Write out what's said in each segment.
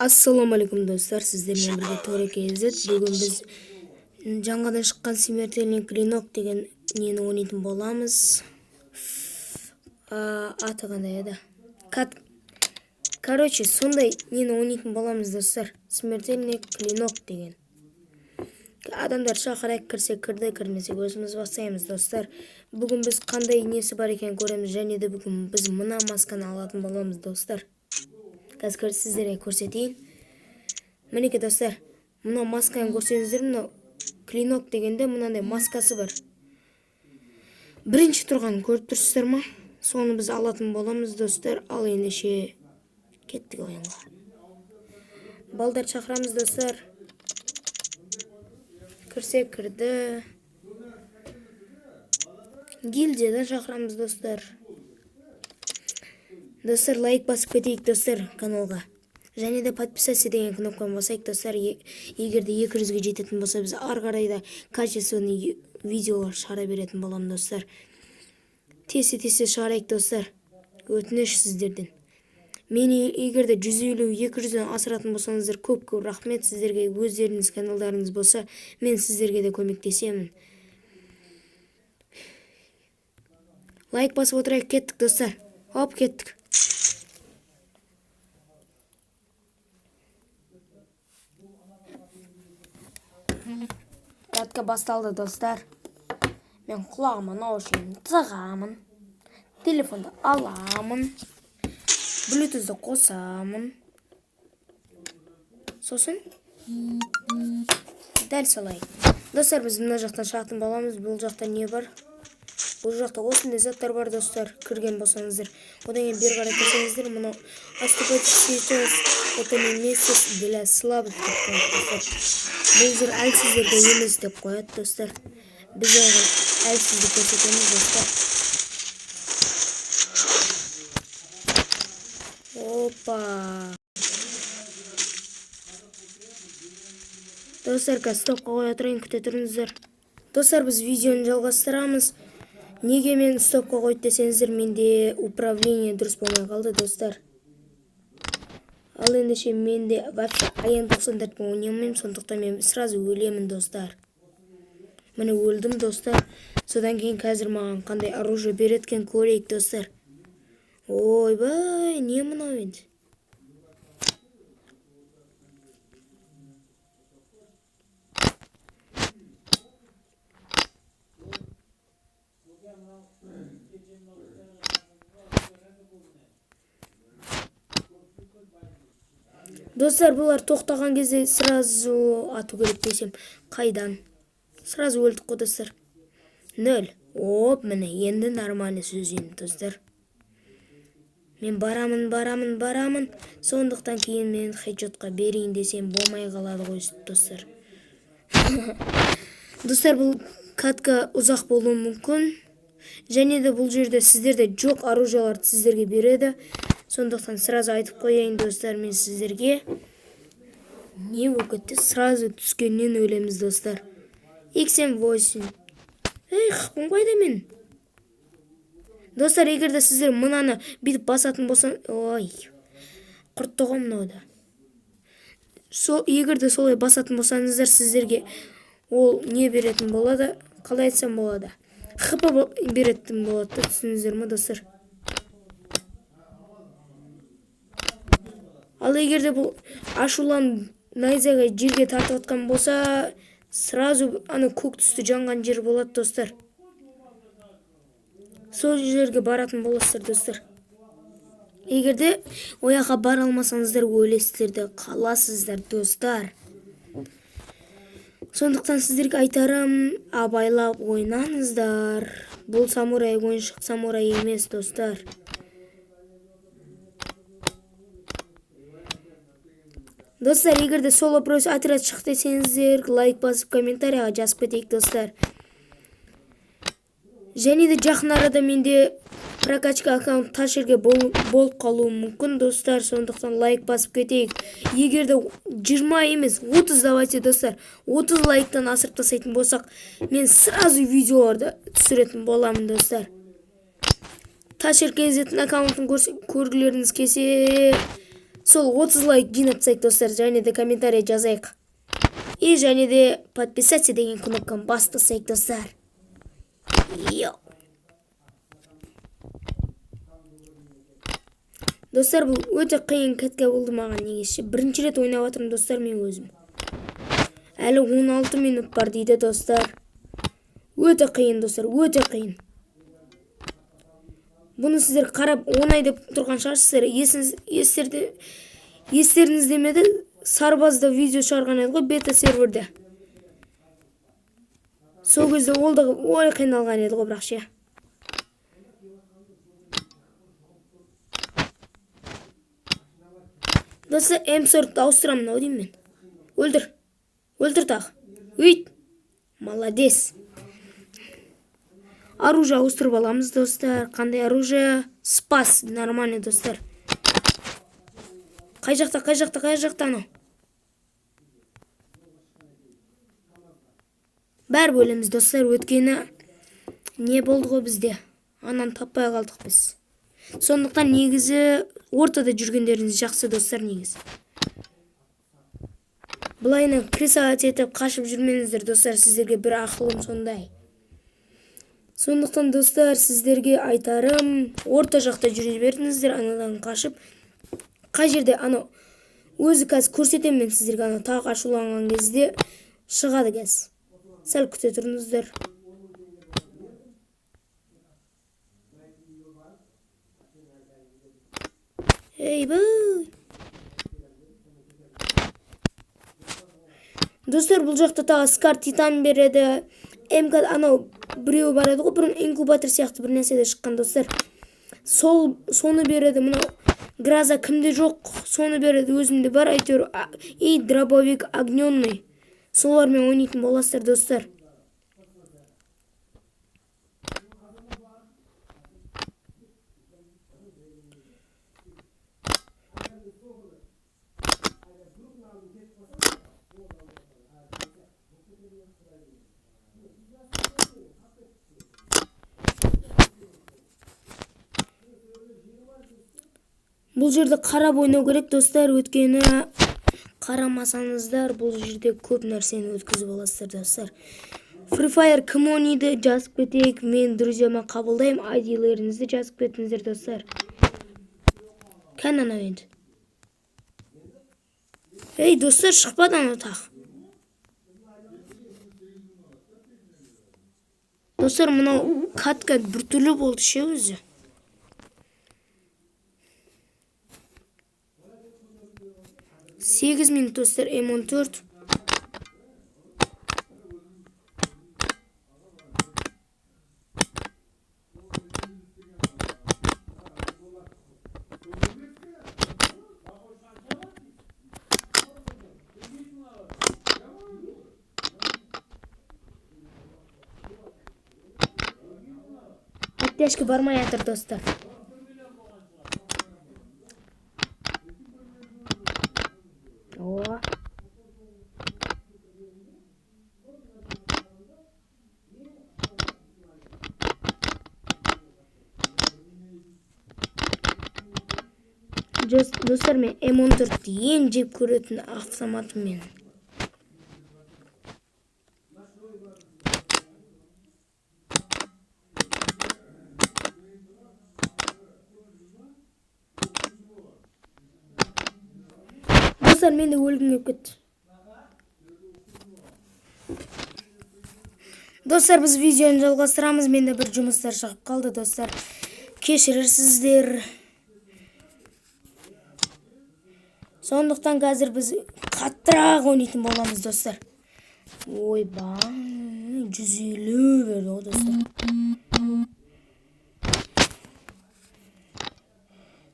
Ассалаумағалейкум, достар! Сіздермен бірге Торе KZ. Бүгін біз жаңадан шыққан «Смертельный клинок» деген нені ойнайтын боламыз. Аты қандай еді? Короче, сондай нені ойнайтын боламыз, достар. «Смертельный клинок» деген. Адамдар шақырайық, кірсе кірді, кірмесе өзіміз бастаймыз, достар. Бүгін біз қандай несі бар екенін көреміз және де бүгін біз мына масканы алатын боламыз, достар. Қазір сіздерге көрсетейін. Мінекей, достар, мына масканы көрсеңіздер, мынау клинок дегенде мынандай маскасы бар. Бірінші тұрғанын көріп тұрсыздар ма? Соны біз алатын боламыз, достар. Ал ендеше кеттік ойынға. Балдар шақырамыз, достар. Кірсе кірді. Гильдиядан шақырамыз, достар. Достар, лайк басып кетейік, достар, каналға. Және де «подписаться» деген кнопканы басайық, достар. Егер де 200-ге жететін болса, біз ары қарай да качественный видеолар шығара беретін боламын, достар. Тез тез шығарайық, достар. Өтініш сіздерден. Мен егер де 150, 200-ден асыратын болсаңыздар, көп көп рахмет сіздерге. Өздеріңіз каналдарыңыз болса, мен сіздерге де көмектесемін. Лайк басып отырайық, кеттік, достар. Хоп, кеттік. Катка басталды, достар. Мен құлағыма наушнигімді тығамын. Телефонды аламын. Блютузды қосамын. Сосын дәл солай. Достар, біз мына жақтан шығатын боламыз. Бұл жақта не бар? Бұл жақта осындай заттар бар, достар. Кірген болсаңыздар. Одан кейін бері қарай кірсеңіздер, мынау «Отступайте сейчас, это не место для слабых» деп қояды, достар. Бұл жер әлсіздерге емес деп қояды, достар. Біз оған әлсіздік көрсетеміз, достар. Опа! Достар, қазір стопқа қоя тұрайын, күте тұрыңыздар. Достар, біз видеоны жалғастырамыз. Неге мен стопқа қойды десеңіздер, менде управление дұрыс болмай қалды, достар. Ал ендеше менде вообще АН 94-пен ойнай алмаймын, сондықтан мен сразу өлемін, достар. Міне, өлдім, достар. Содан кейін қазір маған қандай оружие береді екен, көрейік, достар. Ойбай, не мынау енді? Достар, бұлар тоқтаған кезде сразу ату керек десем, қайдан? Сразу өлдік қой, достар. Нөл. Оп, міне, енді нормально сөз енді, достар. Мен барамын, барамын, барамын. Сондықтан кейін мен хедшотқа берейін десем, болмай қалады ғой, достар. Достар, бұл катка ұзақ болуы мүмкін. Және де бұл жерде сіздерде жоқ оружияларды сіздерге береді. Сондықтан сразу айтып қояйын, достар, мен сіздерге. Не болып кетті? Сразу түскеннен өлеміз, достар. XM8. Ей, хпым қайда мен? Достар, егер де сіздер мынаны бүйтіп басатын болсаң, ой, құртты ғой мынау да. Сол, егер де солай басатын болсаңыздар, сіздерге ол не беретін болады? Қалай айтсам болады? ХП беретін болады да, түсіндіңіздер ма, достар? Ал егер де бұл ашуланып найзағай жерге тартып атқан болса, сразу ана көк түсті жанған жер болады, достар. Сол жерге баратын боласыздар, достар. Егер де ол жаққа бара алмасаңыздар, өлесіздер де қаласыздар, достар. Сондықтан сіздерге айтарым: абайлап ойнаңыздар. Бұл самурай ойыншық самурай емес, достар. Достар, егер де соло против отряд шық десеңіздер, лайк басып, комментарийға жазып кетейік, достар. Және де жақын арада менде прокачка аккаунт тас жерге болып қалуы мүмкін, достар. Сондықтан лайк басып кетейік. Егер де 20 емес, 30, давайте, достар, 30 лайктан асырып тастайтын болсақ, мен сразу видеоларды түсіретін боламын, достар. Тас жер аккаунтын көргілеріңіз келсе, Сол 30 лайк жинап тастайық, достар, және де комментарий жазайық. И және де подписаться деген кнопканы басып тастайық, достар. Йоу. Достар, бұл өте қиын катка болды маған негізі. Бірінші рет ойнап жатырмын, достар, мен өзім. Әлі 16 минут бар дейді, достар. Өте қиын, достар, өте қиын. Бұны сіздер қарап оңай деп тұрған шығарсыздар. Естеріңізде ме еді? Сарбазда видео шығарған еді ғой, бета серверде. Сол кезде ол да ой қиналған еді ғой, бірақ ше. Достар, М40-ты ауыстырамын ау деймін мен. Өлтір. Өлтір тағы. Үйт. Молодец. Оружие ауыстырып аламыз, достар. Қандай оружие? Спас. Нормальный, достар. Қай жақта, қай жақта, қай жақта анау? Бәрі бөлеміз, достар. Өткені не болды ғой бізде? Ананы таппай қалдық біз. Сондықтан негізі ортада жүргендеріңіз жақсы, достар, негізі. Былайынан крысовать етіп қашып жүрмеңіздер, достар, сіздерге бір ақылым сондай. Сондықтан, достар, сіздерге айтарым, орта жақта жүре беріңіздер, анадан қашып. Қай жерде анау өзі қазір көрсетемін мен сіздерге, анау тағы ашуланған кезде шығады қазір. Сәл күте тұрыңыздар. Ей, бай. Достар, бұл жақта тағы Скар Титан береді. МК анау біреу бар еді ғой, бұрын инкубатор сияқты бір нәрседе шыққан, достар. Соны береді. Мынау Гроза кімде жоқ, соны береді. Өзімде бар әйтеуір. И дробовик огненный. Солармен ойнайтын боласыздар, достар. Бұл жерде қарап ойнау керек, достар, өйткені қарамасаңыздар бұл жерде көп нәрсені өткізіп аласыздар, достар. Free Fire кім ойнайды, жазып кетейік. Мен друзьяма қабылдаймын, ай дилеріңізді жазып кетіңіздер, достар. Кән анау енді. Ей, достар, шықпады анау тағы. Достар, мынау катка біртүрлі болды ше өзі. 8 минут, достар, М14. Оттяжка бармай жатыр, достар. О. Достар, мен М14-ті ең жек көретін автоматым менің. Достар, мен де өлгім келіп кетті. Достар, біз видеоны жалғастырамыз. Менде бір жұмыстар шығып қалды, достар. Кешірерсіздер. Сондықтан қазір біз қаттырақ ойнайтын боламыз, достар. Ойбай, 150 берді ғой, достар.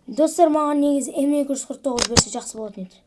Достар, маған негізі М екі жүз қырық тоғыз берсе жақсы болатын еді.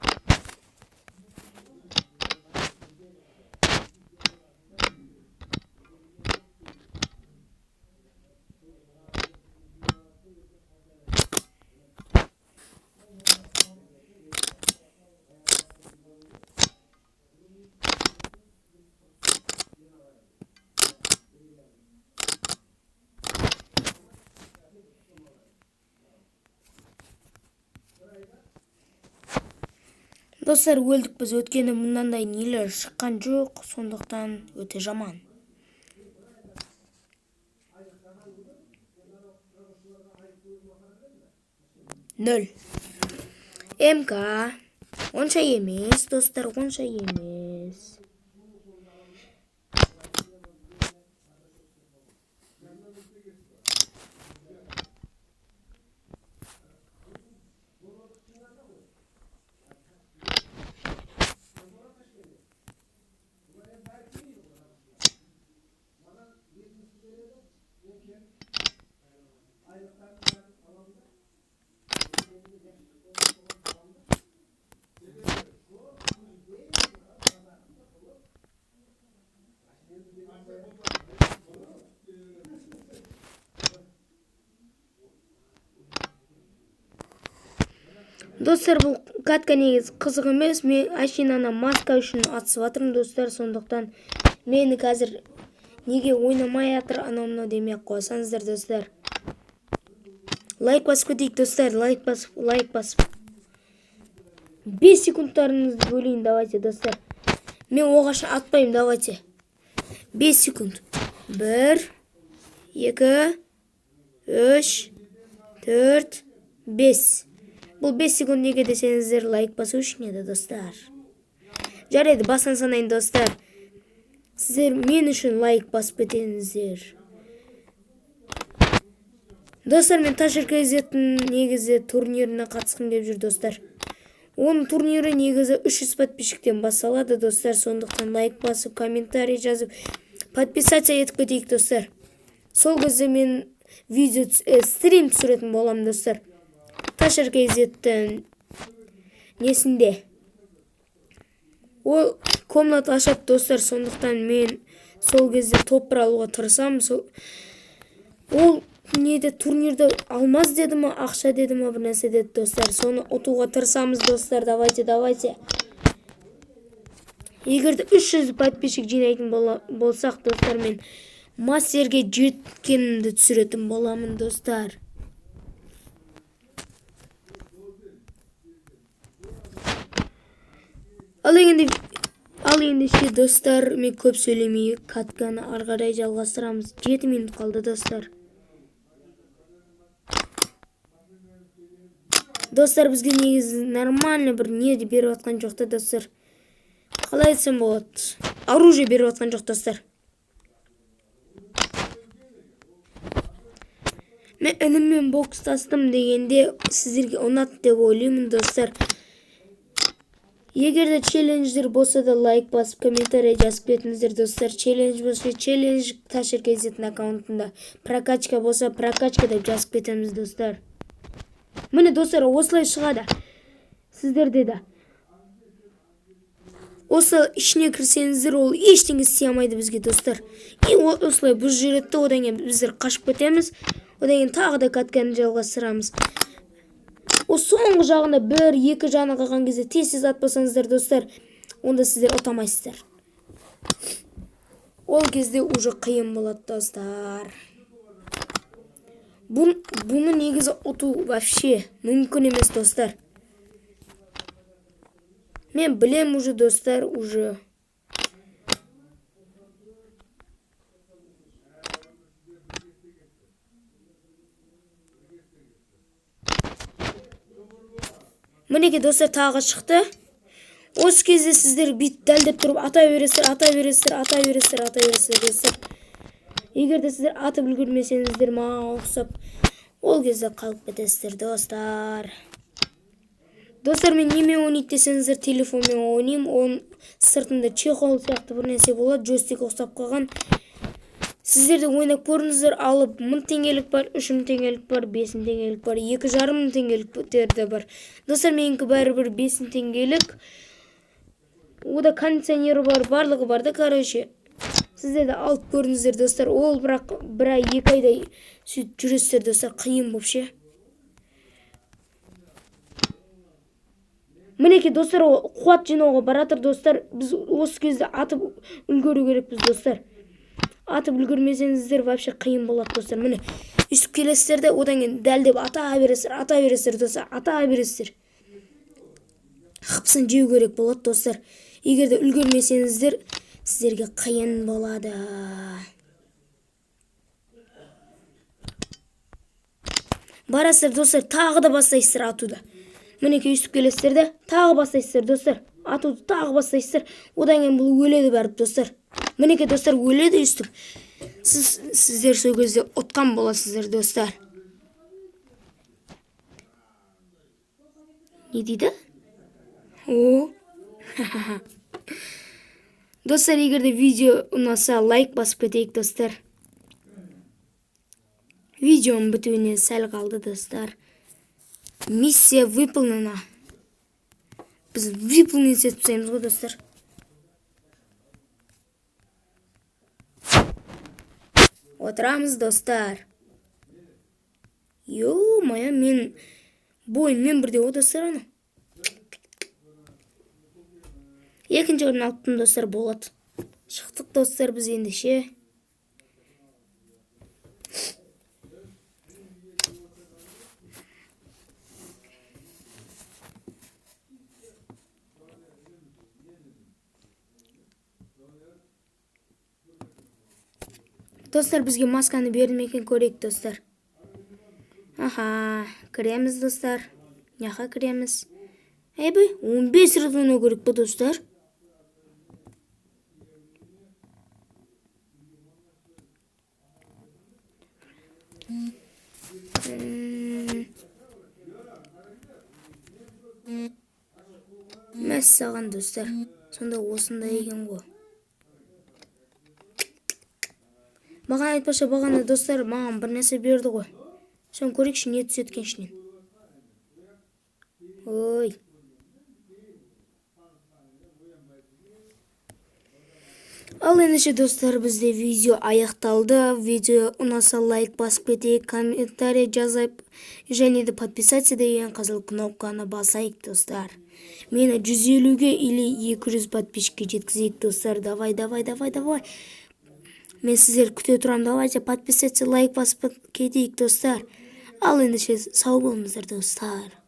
Достар, өлдік біз, өйткені мынандай нелер шыққан жоқ, сондықтан өте жаман. Нөл. МК. Онша емес, достар, онша емес. Достар, бұл катка негізі қызық емес. Мен әшейін ана маска үшін атысып жатырмын, достар. Сондықтан мені қазір неге ойнамай жатыр анау мынау демей ақ қойсаңыздар, достар. Лайк басып кетейік, достар. Лайк басып, лайк басып. 5 секундтарыңызды бөлейін, давайте, достар. Мен оғаша атпаймын, давайте. 5 секунд. 1, 2, 3, 4, 5. Бұл 5 секунд неге десеңіздер, лайк басу үшін еді, достар. Жарайды, басынан санайын, достар. Сіздер мен үшін лайк басып кетеңіздер. Достар, мен Ташер KZ-тің негізі турниріне қатысқым келіп жүр, достар. Оның турнирі негізі 300 подписчиктен басталады, достар. Сондықтан лайк басып, комментарий жазып, подписаться етіп кетейік, достар. Сол кезде мен видео стрим түсіретін боламын, достар. Ташер KZ-тің несінде. Ол комната ашады, достар. Сондықтан мен сол кезде топ бір алуға тырысамын. Ол неде турнирді алмаз деді ма, ақша деді ма, бір нәрсе деді, достар. Соны ұтуға тырысамыз, достар. Давайте, давайте. Егер де 300 подписчик жинайтын болсақ, достар, мен мастерге жеткенімді түсіретін боламын, достар. Ал ендеше, достар, мен көп сөйлемей катканы ары қарай жалғастырамыз. 7 минут қалды, достар. Достар, бізге негізі нормально бір не де беріп жатқан жоқ та, достар. Қалай айтсам болады? Оружие беріп жатқан жоқ, достар. Мен ініммен бокстастым дегенде сіздерге ұнады деп ойлаймын, достар. Егер де челлендждер болса да лайк басып, комментарий жазып кетіңіздер, достар. Челлендж болса, челлендж Ташер KZ-тің аккаунтында. Прокачка болса, прокачка деп жазып кетеміз, достар. Міне, достар, осылай шығады. Сіздерде де. Осы ішіне кірсеңіздер, ол ештеңе істей алмайды бізге, достар. И осылай бұз жүреді де, одан кейін біздер қашып кетеміз. Одан кейін тағы да катканы жалғастырамыз. О соңғы жағында бір, екі жаны қалған кезде тез-тез атпасаңыздар, достар, онда сіздер ұтамайсыздар. Ол кезде уже қиын болады, достар. Бұны негізі ұту вообще мүмкін емес, достар. Мен білем уже, достар, уже. Мінекей, достар, тағы шықты. Осы кезде сіздер бүйтіп дәлдеп тұрып ата бересіздер, ата бересіздер, ата бересіздер, ата бересіздер, достар. Егер де сіздер атып үлгермесеңіздер, маған ұқсап, ол кезде қалып кетесіздер, достар. Достар, мен немен ойнайды десеңіздер, телефонмен ойнаймын. Оның сыртында чехол сияқты бір нәрсе болады, джойстик ұқсап қалған. Сіздер де ойнап көріңіздер, алып 1000 теңгелік бар, 3000 теңгелік бар, 5000 теңгелік бар, екі жарым мың теңгеліктер де бар. Достар, менікі бәрібір 5000 теңгелік. Ода кондиционері бар, барлығы бар да, короче. Сіздер де алып көріңіздер, достар. Ол бірақ бір ай, екі айдай сөйтіп жүресіздер, достар, қиын болып ше. Мінекей, достар, ол қуат жинауға баратыр, достар. Біз осы кезде атып үлгеру керекпіз, достар. Атып үлгермесеңіздер вообще қиын болады, достар. Міне, өйстіп келесіздер де, одан кейін дәлдеп ата бересіздер, ата бересіздер, достар, ата бересіздер. Хпсын жеу керек болады, достар. Егер де үлгермесеңіздер, сіздерге қиын болады. Барасыздар, достар, тағы да бастайсыздар атуды. Мінекей, өйстіп келесіздер де, тағы бастайсыздар, достар. Атуды тағы бастайсыздар. Одан кейін бұл өледі барып, достар. Мінекей, достар, өледі өйстіп. Сіздер сол кезде ұтқан боласыздар, достар. Не дейді? О. Достар, егер де видео ұнаса, лайк басып кетейік, достар. Видеоның бітуіне сәл қалды, достар. Миссия выполнена. Біз выполнить етіп тастаймыз ғой, достар. Отырамыз, достар. Ё-моё, мен бойыммен бірдей ғой, достар, ана. Екінші орын алыптым, достар, болады. Шықтық, достар, біз ендеше. Достар, бізге масканы берді ме екен, көрейік, достар. Аха, кіреміз, достар. Мыняққа кіреміз. Әйбі, 15 рет ойнау керек па, достар? Мәссаған, достар. Сонда осындай екен ғой. Маған айтпашы, бағана, достар, маған бір нәрсе берді ғой. Соны көрейікші, не түседі екен ішінен. Ой. Ал ендеше, достар, бізде видео аяқталды. Видео ұнаса, лайк басып кетейік, комментарий жазайық және де подписаться деген қызыл кнопканы басайық, достар. Мені 150-ге или 200 подписчикке жеткізейік, достар. Давай, давай, давай, давай. Мен сіздерді күте тұрамын. Давайте подписаться, лайк басып кетейік, достар. Ал ендеше сау болыңыздар, достар.